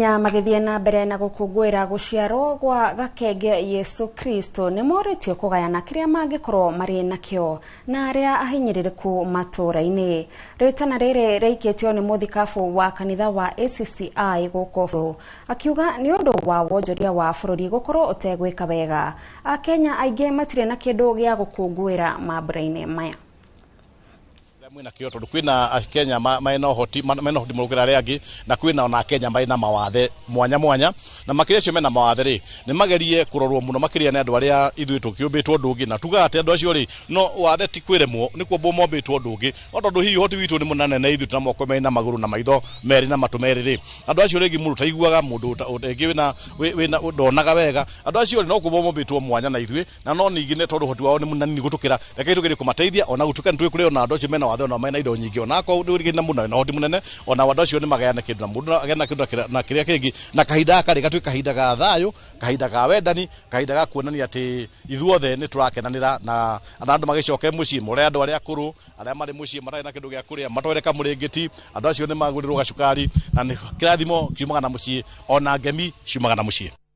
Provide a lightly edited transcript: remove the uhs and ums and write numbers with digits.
Akenya magĩthiĩ na mbere na gũkũngũĩra gũciarwo gwa gakenge Yesu Kristo nĩ morĩtio kũgayana kĩrĩa mangĩkorwo marĩ nakĩo na arĩa ahinyĩrĩrĩku matũũra-inĩ. Rĩtana rĩrĩ rĩikĩtio nĩ mũthikabu wa kanitha wa ACCI gũkũ akiuga nĩ ũndũ wa wonjoria wa bũrũri gũkorwo ũtegwĩka wega. Akenya aingĩ matirĩ na kĩndũ gĩa gũkũngũĩra mambura-inĩ maya. Mwĩna kĩo tondũ kwĩna Akenya mena ũhoti mena ũhoti mũno gũkĩra arĩa angĩ, na kwĩna ona Akenya marĩ na mawathe mwanya mwanya, na makĩria acio mena mawathe rĩ, nĩ magerie kũrorwo mũno makĩria nĩ andũ arĩa ithuĩ tũkĩũmbĩtwo ũndũ ũngĩ, na tugaga atĩ andũ acio rĩ, no wathe ti kwĩremwo, nĩ kuombwo mombĩtwo ũndũ ũngĩ, no tondũ hihi ũhoti witũ nĩ mũnene na ithuĩ tũna moko merĩ na magũrũ na maitho merĩ na matũ merĩ rĩ, andũ acio rĩngĩ mũndũ ũtaiguaga, mũndũ rĩngĩ wĩna wĩna ndonaga wega, andũ acio rĩ, no kũmbwo mombĩtwo mwanya na ithuĩ, na no ningĩ nĩ tondũ ũhoti wao nĩ mũnini gũtũkĩra, rekei tũgerie kũmateithia, ona gũtuĩka nĩ tũĩ kũrĩ ona andũ acio mena wathe ona mena indo nyingĩ, ona akorwo rĩngĩ na mũndũ na ũhoti mũnene, ona andũ acio nĩ magayane kĩndũ na mũndũ agĩe na kĩndũ na kĩrĩa kĩngĩ, na kahinda gaka rĩ gatuĩke kahinda ga thayũ, kahinda ga wendani, kahinda ga kuonania atĩ ithuothe nĩ tũrakenanĩra, na andũ magĩcoke mũciĩ, more andũ arĩa akũrũ arĩa marĩ mũciĩ matarĩ na kĩndũ gĩa kũrĩa, matware kamũrĩngĩti, andũ acio nĩ magũrĩrwo gacukari, na nĩ kĩrathimo kiumaga na mũciĩ, ona ngemi ciumaga na mũciĩ.